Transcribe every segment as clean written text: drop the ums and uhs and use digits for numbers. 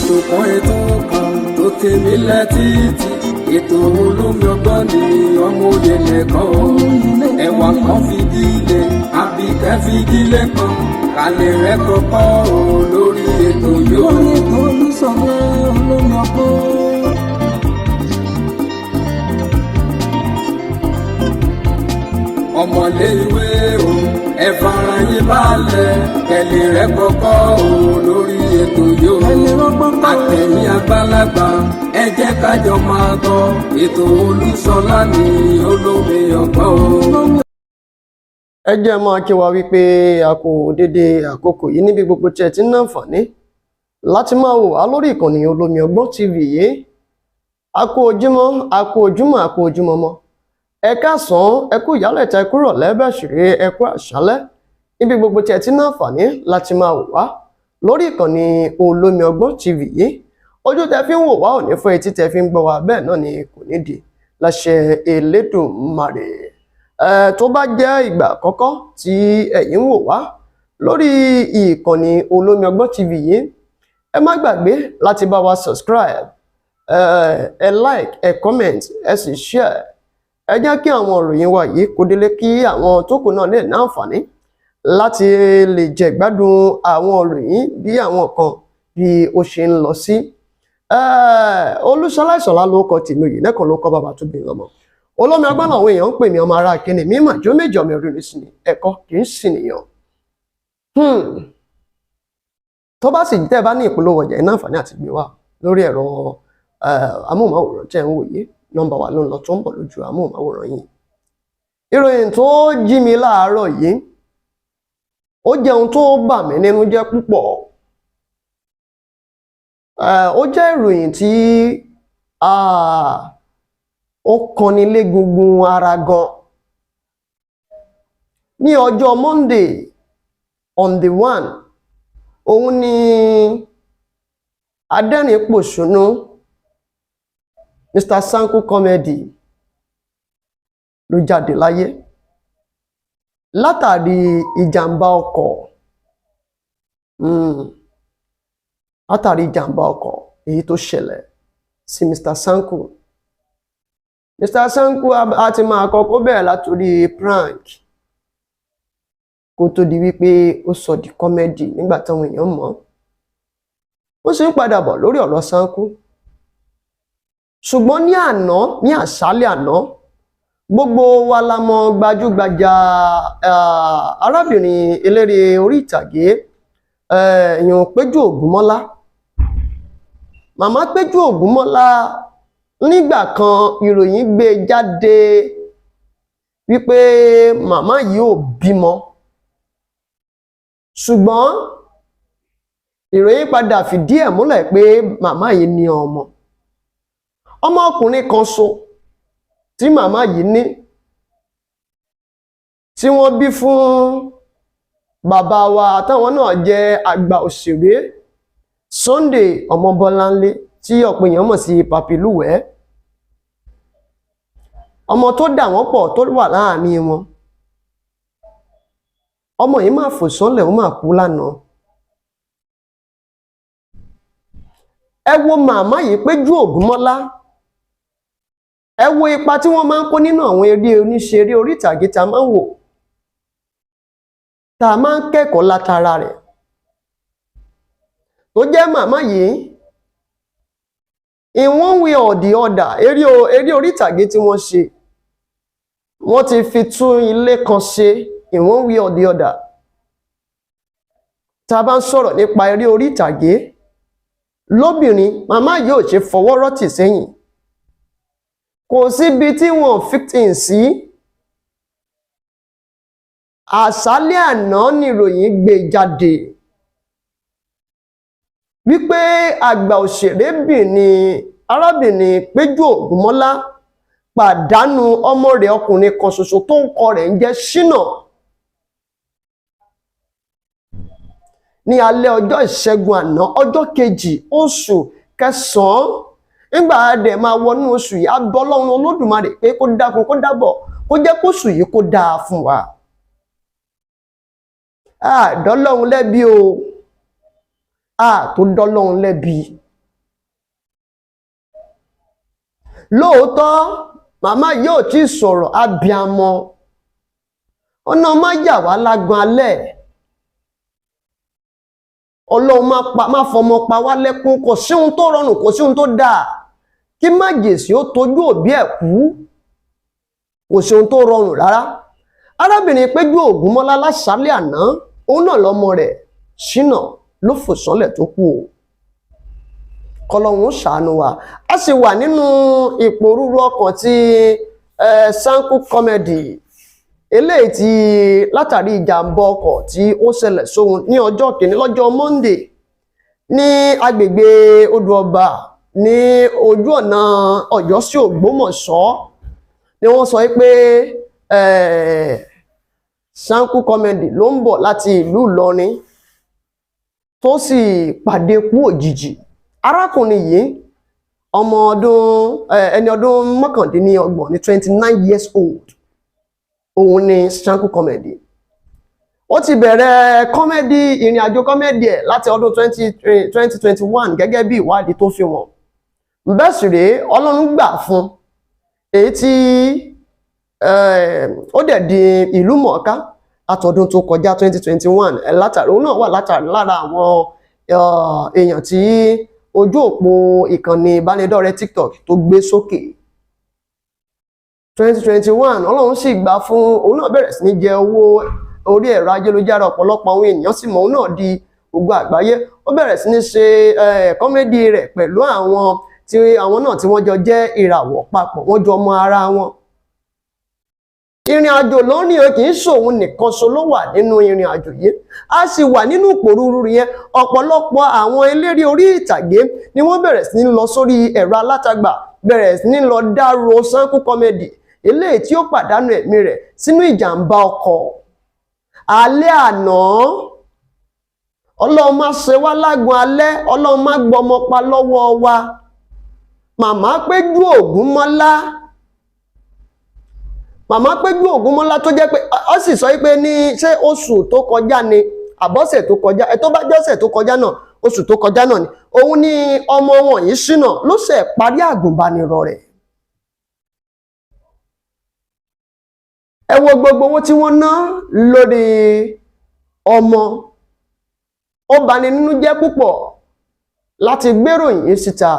Ètò kan, ètò kan tó tèmi létí, ètò Olómi Ọgbọ́n ni. Ọmọ òye lẹ́kọ̀ọ́, ẹwà kan fìdílé àbíkẹ́ fìdílé kan kálẹ̀ rẹ̀ kọ́kọ́ o lórí ètò yóò. Lórí ètò Olúṣọlá Olómi Ọgbọ́n. Ọmọlé ìwé o, ẹ fara yín balẹ̀, kẹlẹ̀ rẹ̀ kọ́kọ́ o lórí ètò yóò. Ẹ lè rọ́gbọ́n kọ́. Àtẹ̀yìn àgbàlagbà, ẹ jẹ́ kájọ máa gbọ́ ètò Olúṣọlá ní Olómi Ọgbọ́n o. Olómi. Ẹ jẹ́ máa kí wa wípé a kú dédé àkókò yìí níbi gbogbo tí ẹ ti ń náǹfààní láti máa wò wá lórí ìkànnì Olómi Ọgbọ́n TV yìí. A kú ojúmọ́, a kú ojúmọ́, a kú ojúmọmọ. Ẹ káàsán, ẹ kú ìyálẹ̀ta, ẹ kú rọ̀lẹ́, bẹ́ẹ̀ sì rí, ẹ kú àṣálẹ́ níbi gbogbo tí ẹ ti ń náǹfààní láti máa wò wá lórí ìkànnì Olómi Ọgbọ́n TV yìí. Ojú tẹ fi ń wò wá ò ní fọ́, etí tẹ fi ń gbọ́ wá bẹ́ẹ̀ náà ni kò ní di, láṣẹ Elédùmarè. Tó bá jẹ́ ìgbà àkọ́kọ́ tí ẹ̀yin ń wò wá lórí ìkànnì Olómi Ọgbọ́n TV yìí, ẹ má gbàgbé láti bá wa subscribe, ẹ like, ẹ comment, ẹ sì share. Ẹ jẹ́ kí àwọn ìròyìn wa yìí kó délé, kí àwọn tó kù náà lè ní àǹfààní láti lè jẹ ìgbádùn àwọn ìròyìn bí àwọn kan bí ó ṣe ń lọ sí. Olúṣọlá Ìṣọ̀lá ló kọ tèmi, òyìn lẹ́kọ̀ọ́ ló kọ́ bàbá tó bí lọ́mọ. Olómi Ọgbọ́n làwọn èèyàn ń pè mí. Ọmọ ará kíni mi mà jó méjì, ọmọ ẹrú ní sinmi ẹ̀kọ́ kì í sì nìyàn. Tó bá sì tẹ́ ẹ bá ní ìpolówó ọjà, iná àǹfààní àti gbé wá lórí ẹ̀rọ amóhùnmáwòrán tẹ́ ń wò yìí. Nọ́mbà wa ló ń lọ tó ń bọ̀ lójú amóhùnmáwòrán yìí. Ìròyìn tó jí mi láàárọ̀ yìí, ó jẹ́ ohun tó bà mí nínú jẹ́ púpọ̀. Ó jẹ́ ìròyìn tí ó kanni légungun ara gan. Ní ọjọ́ Monday on the 1, òun ni adẹ́rìn-pòṣónú Mr Sanku Comedy ló jáde láyé látàrí ìjàmbá ọkọ̀, látàrí ìjàmbá ọkọ̀ èyí tó ṣẹlẹ̀ sí Mr Sanku. Mr Sanku a ti máa kọ́kọ́ bẹ̀rẹ̀ látòrí prank kó tó di wípé ó sọ di comedy nígbà táwọn èèyàn mọ̀ ọ́. Ó sì ń padà bọ̀ lórí ọ̀rọ̀ Sanku, ṣùgbọ́n ní àná, ní àṣálẹ́ àná, gbogbo wa la mọ̀ gbajúgbajà arábìnrin eléré orí ìtàgé ìyẹn Péjú Ògúnmọ́lá. Màmá Péjú Ògúnmọ́lá, nígbà kan ìròyìn gbé jáde wípé màmá yìí ò bímọ, ṣùgbọ́n ìròyìn padà fìdí ẹ̀ múlẹ̀ pé màmá yìí ní ọmọ, ọmọkùnrin kan so tí màmá yìí ní, tí wọ́n bí fún bàbá wa táwọn náà jẹ́ àgbà òṣèré Sunday Ọmọbọ́láńlé, tí ọ̀pọ̀ èèyàn mọ̀ sí Papi Lúwẹ̀ẹ́. Ọmọ tó dà wọ́n pọ̀ tó wà láàrin wọn, ọmọ yìí máa fò sánlẹ̀, ó máa kú lánàá. Ẹ wo màmá yìí, Péjú Ògúnmọ́lá, ẹ wo ipa tí wọ́n máa ń kó nínú àwọn eré oníṣeré orí ìtàgé tá a máa ń wò, tá a máa ń kẹ́kọ̀ọ́ látara rẹ̀. Tó jẹ́ màmá yìí, in one way or the other, eré orí ìtàgé tí wọ́n ṣe, wọ́n ti fi tún ilé kan ṣe in one way or the other. Tá a bá ń sọ̀rọ̀ nípa eré orí ìtàgé lóbìnrin, màmá yìí ò ṣe fọwọ́ rọ́tì sẹ́yìn. Kò síbi tí wọ́n fit in sí. Àṣálẹ́ àná nìròyìn gbé jáde wípé àgbà òṣèrébìnrin arábìnrin Péjú Ògúnmọ́lá pàdánù ọmọ rẹ̀ ọkùnrin kan ṣoṣo tó ń kọ rẹ̀ ń jẹ́ Ṣínà ní alẹ́ ọjọ́ ìṣẹ́gun àná, ọjọ́ 2 oṣù kẹsàn-án. Nígbà dẹ̀ máa wọnú oṣù yìí, á bẹ Ọlọ́run Olódùmarè pé kó dákun, kó dábọ̀, kó jẹ́ kóṣù yìí kó dáa fún wa. A dọ́lọ́run lẹ́bi o, a tó dọ́lọ́run lẹ́bi. Lóòótọ́ màmá yóò tí ì sọ̀rọ̀ abiamọ, ọ̀nà má yà wá lágbọn alẹ́, Ọlọ́run má fọmọ pa wá lẹ́kún. Kò sí ohun tó rọrùn, kò sí ohun tó dáa kí májèsí ó tójú òbí ẹ̀ kú, kò sí ohun tó rọrùn rárá. Arábìnrin Péjú Ògúnmọ́lá lásàálẹ̀ àná, òun náà lọ́mọ rẹ̀ Ṣínà ló fò sánlẹ̀ tó kú o. Kọlọ́hún ṣàánú wa. A sì wà nínú ìpòrúru ọkàn ti Sanku Comedy, eléyìí tí látàrí ìjàmbá ọkọ̀ tí ó ṣẹlẹ̀ sóhun ní ọjọ́ kìíní lọ́jọ́ Monday ní agbègbè Odò Ọba ní ojú ọ̀nà Ọ̀yọ́ sí Ògbómọ̀ṣọ́, ni wọ́n sọ pé Sanku Comedy ló ń bọ̀ láti ìlú Ìlọrin tó sì pàdé kú òjijì. Arákùnrin yìí ọmọ ọdún ẹni ọdún 29 ní 29 years old òun ni Sanku Comedy. Ó ti bẹ̀rẹ̀ kọ́mẹ́dì, ìrìn àjò kọ́mẹ́dì ẹ̀ láti ọdún 2021 gẹ́gẹ́ bí ìwádìí tó fi wọ̀n. Bẹ́ẹ̀ sì rèé, Ọlọ́run gbà fún èyí tí ó dẹ̀ di ìlú mọ̀ọ́ká látọdún tó kọjá 2021. Látàrí òun náà wà látàrí lára àwọn èèyàn tí ojú òpó ìkànnì ìbánidọ́rẹ̀ẹ́ TikTok tó gbé sókè 2021. Ọlọ́run sì gbà fún òun náà, bẹ̀rẹ̀ sí ní jẹ owó orí ẹ̀rọ ayélujára, ọ̀pọ̀lọpọ̀ àwọn ènìyàn sì mọ̀ òun náà di gbogbo àgbáyé. Ó bẹ̀rẹ̀ sí ní ṣe kọ́mẹ́dì rẹ̀ pẹ̀lú àwọn tí àwọn náà tí wọ́n jọ jẹ́ ìràwọ̀ papọ̀, wọ́n jọ mọ ara wọn. Ìrìn àjò lónìí o, kì í ṣòun nìkan ṣo ló wà nínú ìrìn àjò yìí, a sì wà nínú ìpòrúurú yẹn. Ọ̀pọ̀lọpọ̀ àwọn eléré orí ìtàgé ni wọ́n bẹ̀rẹ̀ sí ní lọ sórí ẹ̀rọ alátagbà, bẹ̀rẹ̀ sí ní lọ dárò Sanku Comedy eléyìí tí ó pàdánù ẹ̀mí rẹ̀ sínú ìjàmbá ọkọ̀ alẹ́ àná. Ọlọ́run má ṣe wá lágun alẹ́, Ọlọ́run má gbọmọ pa lọ́wọ́ wa. Màmá Péjú Ògúnmọ́lá, màmá Péjú Ògúnmọ́lá tó jẹ́ pé ó sì sọ pé ní ṣé oṣù tó kọjá ni àbọ̀sẹ̀ tó kọjá, ẹ tó bá jọ́sẹ̀ tó kọjá náà, oṣù tó kọjá náà ni òun ni ọmọ wọn yìí ṣìnà ló ṣẹ̀ parí àgùnbánirọ̀ rẹ̀. Ẹ wo gbogbo owó tí wọ́n ná lórí ọmọ, ó bani nínú jẹ́ púpọ̀ láti gbéròyìn yìí síta.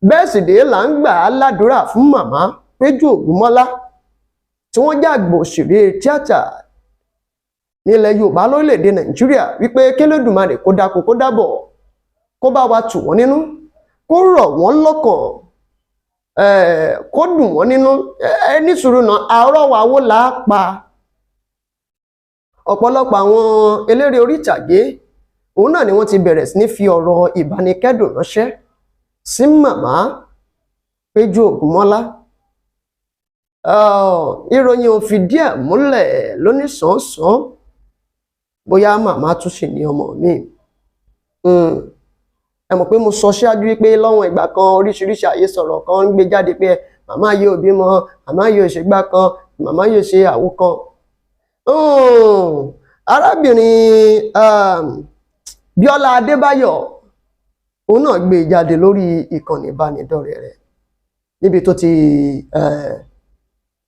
Bẹ́ẹ̀ sì dé là ń gbà á ládùúrà fún màmá Péjú Ògúnmọ́lá tí wọ́n jàgbò òṣèré tíátà nílẹ̀ Yorùbá lórílẹ̀‐èdè Nàìjíríà wípé kélédùmarè kó dákun kó dábọ̀, kó bá wa tù wọ́n nínú, kó rọ̀ wọ́n lọ́kàn, kó dùn wọ́n nínú. Ẹ ní sùúrù náà, àárọ̀ wa wo là á pa. Ọ̀pọ̀lọpọ̀ àwọn eléré orí ìtàgé òun náà ni wọ́n ti bẹ̀rẹ̀ sí ní fi ọ̀rọ̀ ìbánikẹ́dùn ránṣẹ́ sí màmá Péjú Ògúnmọ́lá. Ìròyìn ò fìdí ẹ̀ múlẹ̀ lóníṣànsán bóyá màmá tún sì ní ọmọ mi. Ẹ mọ̀ pé mo sọ síwájú wípé lọ́wọ́n ìgbà kan oríṣiríṣi àyè sọ̀rọ̀ kan ń gbé jáde pé màmá yìí ò bímọ, màmá yìí ò ṣe gbá kan, màmá yìí ò ṣe àwo kan. Arábìnrin Bíọ́lá Adébáyọ̀ òun náà gbé jáde lórí ìkànnì ìbánidọ́rẹ̀ẹ́ rẹ̀ níbi tó ti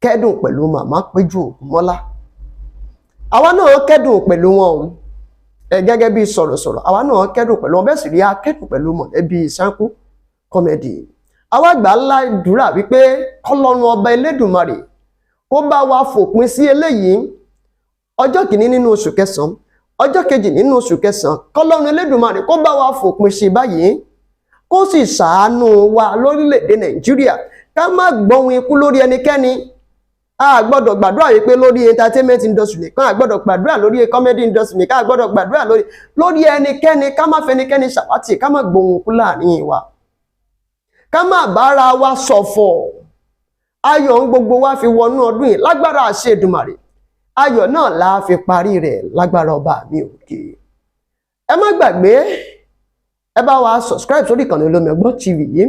kẹ́dùn pẹ̀lú màmá Péjú Ògúnmọ́lá. Àwa náà kẹ́dùn pẹ̀lú wọn o, gẹ́gẹ́ bí sọ̀rọ̀sọ̀rọ̀ àwa náà kẹ́dùn pẹ̀lú wọn, bẹ́ẹ̀ sì rí a kẹ́dùn pẹ̀lú mọ̀lẹ́bí Sanku Comedy. Àwa gbà á ládùúrà wípé kọ́lọ́run ọba Elédùmarè kó bá wa fòpin sí eléyìí. Ọjọ́ kìíní nínú oṣù kẹsàn-án, ọjọ́ kejì nínú oṣù kẹsàn-án, kọ́lọ́run Elédùmarè kó bá wa fòpin sí báyìí, kó sì ṣàánú wa lórílẹ̀‐èdè Nàìjíríà, ká má gbọ́hun ikú lórí ẹnikẹ́ni. A gbọ́dọ̀ gbàdúrà wípé lórí entertainment industry nìkan, a gbọ́dọ̀ gbàdúrà lórí comedy industry nìkan, a gbọ́dọ̀ gbàdúrà lórí ẹnikẹ́ni, ká má fẹnikẹ́ni ṣàwátì, ká má gbóhùn kú láàrin wa, ká má bára wa ṣọ̀fọ̀. Ayọ̀ ń gbogbo wa fi wọnú ọdún yìí lágbára àṣẹ Èdùmàrè, ayọ̀ náà la fi parí rẹ̀ lágbára ọba mi òkè. Ẹ má gbàgbé, ẹ bá wa subscribe sórí ìkànnì Olómi Ọgbọ́n TV yìí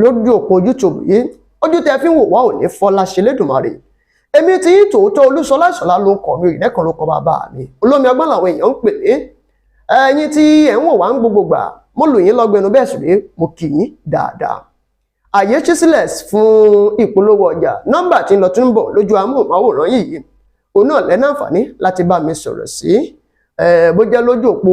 lójú òpó YouTube yìí. Ojú tẹ fi ń wò wá ò ní fọ́ láṣẹ Elédùmarè. Èmi tí yín tòótọ́ Olúṣọlá Ìṣọ̀lá ló kọ̀ mí, ìrẹ́kàn ló kọ bàbá mi. Olómi Ọgbọ́n làwọn èèyàn ń pè mí. Ẹ̀yin tí ẹ̀ ń wò wá ń gbogbo gbà, mo lù yín lọ́gbẹ̀nu, bẹ́ẹ̀ sì rí mo kì yín dáadáa. Àyè ṣí sílẹ̀ fún ìpolówó ọjà. Nọ́mbà tí ń lọ tún ń bọ̀ lójú amóhùnmáwòrán yìí, òun náà lẹ́ náǹfààní láti bá mi sọ̀rọ̀ sí, bó jẹ́ lójú òpó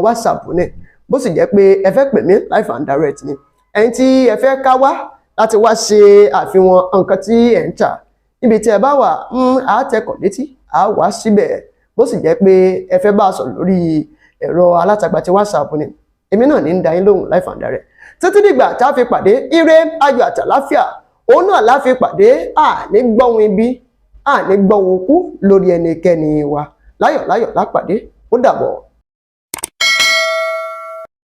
WhatsApp ni, bó sì jẹ́ pé ẹ fẹ́ pè mí live and direct ni. Ẹ̀yin tí ẹ fẹ́ ká wá láti wá ṣe àfihàn nǹkan tí ẹ̀ ń tà níbi tí ẹ bá wà, á tẹkọ̀ létí, á wá síbẹ̀. Bó sì jẹ́ pé ẹ fẹ́ bá a sọ̀rọ̀ lórí ẹ̀rọ alátagbà ti WhatsApp ni, èmi náà ní ń da yín lóhùn live and direct. Títí dìgbà tá a fi pàdé, ire, ayọ̀ àtàláfíà òun náà la fi pàdé. Àní gbọ́hun ibi, àní gbọ́hun kú lórí ẹnikẹ́ni wa. Láyọ̀ láyọ̀ lápàdé, ó dàbọ̀.